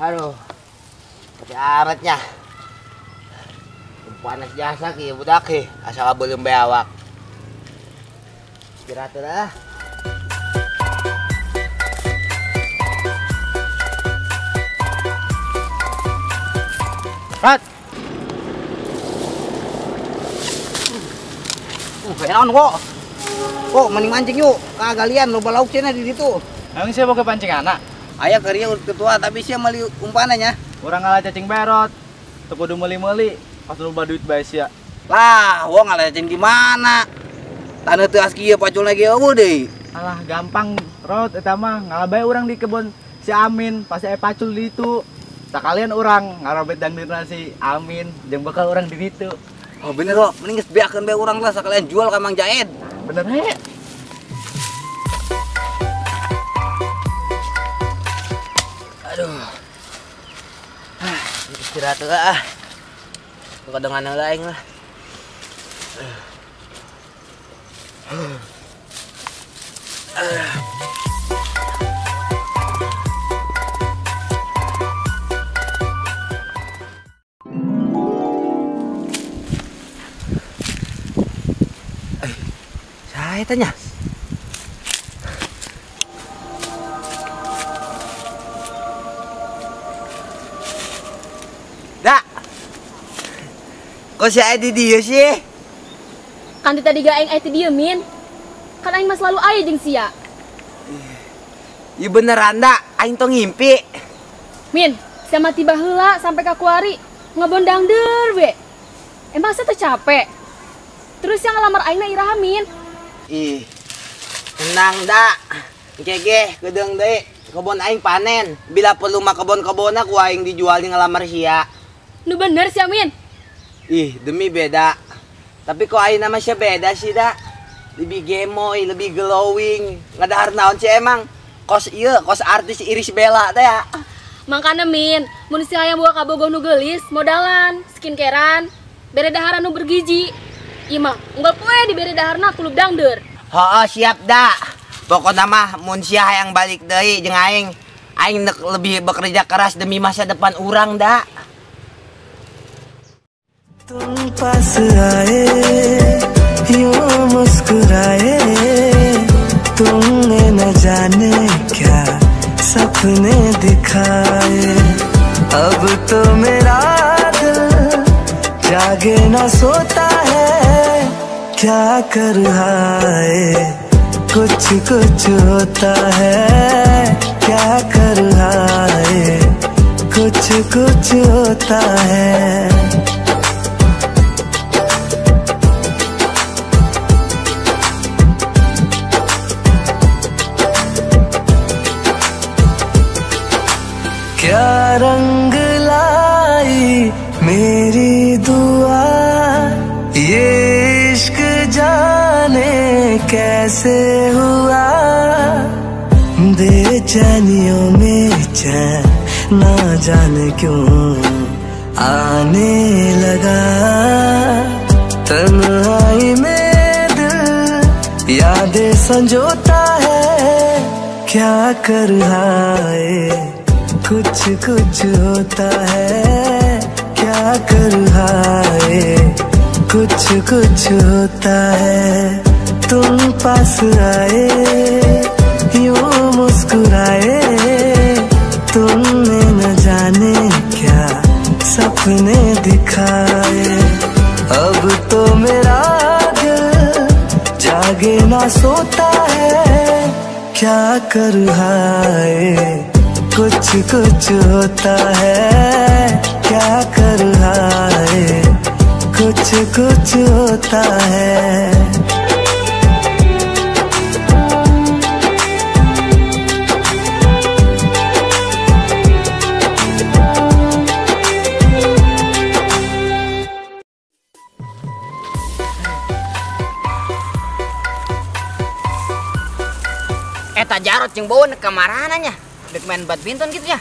Aduh, tapi amatnya panas jasa ki budak ki, asal belum bewak. Istirahat lah. Rat. Naon kok? Kok mending mancing yuk, kagalian loba lauk cenah di situ. Emang siapa ke pancing anak? Ayah kerja urut ketua tapi sia meuli umpananya. Urang ngalah cacing berot. Teu kudu meuli-meuli, pas loba duit bae sia. Lah, wong ngalah cacing di mana? Taneuh teu aski ieu pacul lagi eueuh deui. Alah, gampang rot eta mah ngalah bae urang di kebon si Amin, pasti aya pacul di ditu. Sakalian urang ngarobet dangdirna si Amin jeung bekal urang di ditu. Oh bener loh, mending geus beakeun bae urang lah sakalian jual ka Mang Jaed. Bener he. Aduh. Istirahat lah ah. Kedengan heula aing lah. Saya tanya. Dak. Kok si Adi dia sih? Kan tadi gak aing aya dieu min. Kan aing mah selalu aya jeung sia. Iya beneran dak, aing tong ngimpi. Min, sia mati baheula sampai ka kuari ngebon dangdeur we. Emang sia teh capek. Terus yang ngelamar aing na iraha min. Ih, tenang dak. Kege, gedeung deui. Kebon aing panen. Bila perlu mah kebon-kebonna ku aing dijual di ngelamar sia. Nu bener sia min. Ih, demi beda. Tapi kok aing nama sia beda sih dak. Lebih gemoy, lebih glowing. Ngadahar naon sih emang? Kos ieu, kos artis Iris Bella teh ya. Mangkana min, mun sia hayang boga kabogoh nu geulis, modalan, skincarean, bere daharan nu bergizi. Ieu mah unggal poe dibere daharna kulub dangdeur. Hooh, siap dak. Pokokna mah mun sia hayang balik deui jeung aing, aing lebih bekerja keras demi masa depan urang dak. तुम पास आए यूं मुस्कुराए तुमने न जाने क्या सपने दिखाए अब तो मेरा दिल जागे न सोता है क्या कर हाय कुछ कुछ होता है क्या कर हाय कुछ कुछ होता है। क्या रंग लाई मेरी दुआ ये इश्क जाने कैसे हुआ बेचैनियों में चैन ना जाने क्यों आने लगा तन्हाई में दिल यादें संजोता है क्या कर हाय कुछ कुछ होता है क्या कर हाय कुछ कुछ होता है। तुम पास आए यूं मुस्कुराए तुमने न जाने क्या सपने दिखाए अब तो मेरा दिल जागे ना सोता है क्या कर हाय कुछ कुछ होता है क्या कर हाय कुछ कुछ होता है। Eta Jarot jeung bau nek kamarana nya. Dek main badminton gitu ya.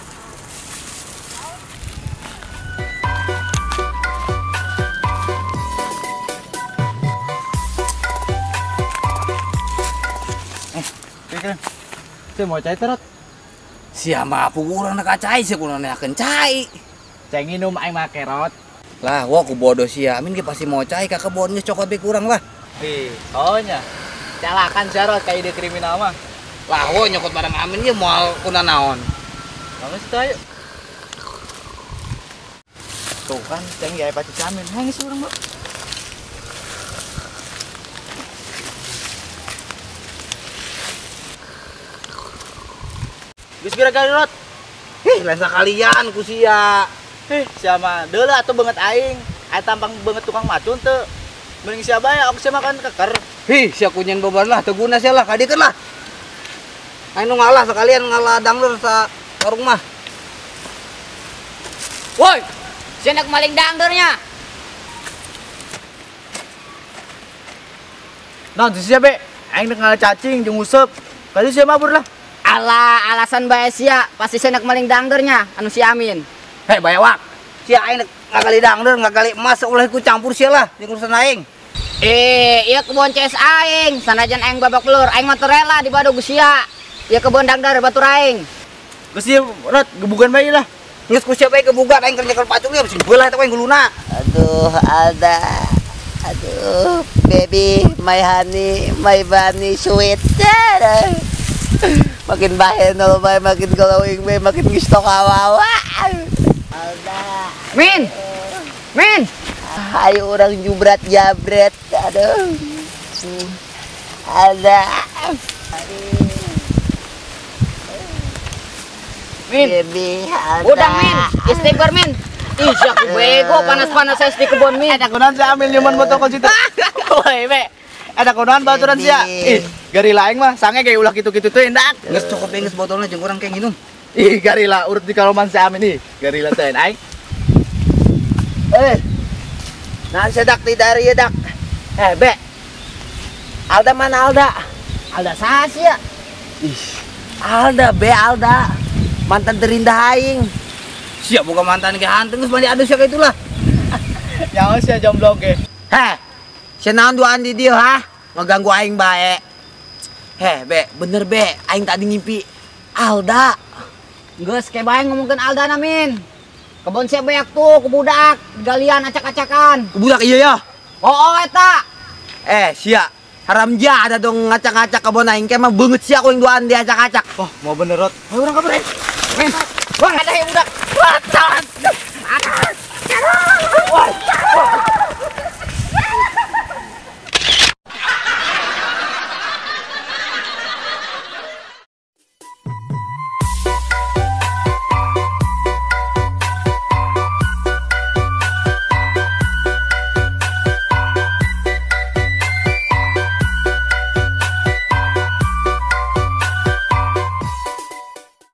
Keren. Saya mau cai terot. Sia mah urang nek cai sia kunaon neakeun cai. Cai nginum aing mah kerot. Lah, wah ku bodoh sia. Amin ge pasti mau cai ka kebon geus cokot be kurang lah. Ih, oh nya. Calakan sia rot ka ide kriminal mah. Lah, wo nyokot barang Amin ye moal kuna naon. Bangun situ ayo. Tuh kan, ceng ya pasti Amin. Hang geus urang, Bro. Geus gara-gara rot. Hih, lain sakalian ku sia. Hih, sia mah deuleu atuh beungeut aing. Aya tampang beungeut tukang macun teu. Mending sia bae aku sia makan keker. Hih, sia kunyen beban lah, teu guna sia lah, kadikeun lah. Aing nu ngalah sekalian ngalah dangdeur sa warung mah. Woi, sia nek maling dangdeurnya. Naon sih sia be? Aing nek ngalah cacing jeung useup. Kali sia mabur lah. Alah, alasan bae sia, pasti sia nek maling dangdeurnya anu si Amin. Hei, bayawak. Sia aing nek ngagali dangdeur, ngagali emas ulah ku campur sia lah jeung urusan aing. Ieu kebon CS aing, sanajan aing babak belur, aing mah teu rela dibadog ku sia. Ya kebon dangdar batur aing. Geus ieu rot gebugan bae lah. Geus ku sia bae gebugan aing keur nyekel pacul ieu sing beulah eta aing guluna. Aduh, Alda. Aduh, baby, my honey, my bunny sweet. Makin bahenol bae, makin glowing bae, makin gusto kawawa. Alda. Min. Min. Ayo orang jubrat jabret. Aduh. Alda. Min. Baby, Alda. Udang Min, istighfar Min. Ih, aku bego panas-panas saya di kebun Min. Eta kunaon sia Amin nyaman botol kon situ. Woi, be. Eta kunaon baturan sia. Ih, garila aing mah sange ge ulah kitu-kitu teh endak. Geus cokot bae geus botolna jeung urang kayak nginum. Ih, garila urut di kaloman si Amin ih. Garila teh aing. Eh. Nah, sedak ti dari dak. Be. Alda mana Alda? Alda saha sia? Ih, Alda be Alda. Mantan terindah aing. Siap buka mantan ke hantu geus mandi adu sia ka itulah. Nyaho sia jomblo ge. Heh. Sia naon duaan di dieu ha? Ngeganggu aing bae. Heh, be, bener be, aing tadi ngimpi Alda. Geus ke bae ngomongkeun Alda na Min. Kebon sia beak tuh, ku budak, galian acak-acakan. Ku budak iya ya. Oh, eta. Sia. Haram jadah dong ngacak-ngacak kebon aing ke mah beungeut sia ku yang duaan diacak-acak. Oh, mau bener rot. Ayo urang kabur. Min. Wah, ada yang budak. Wah,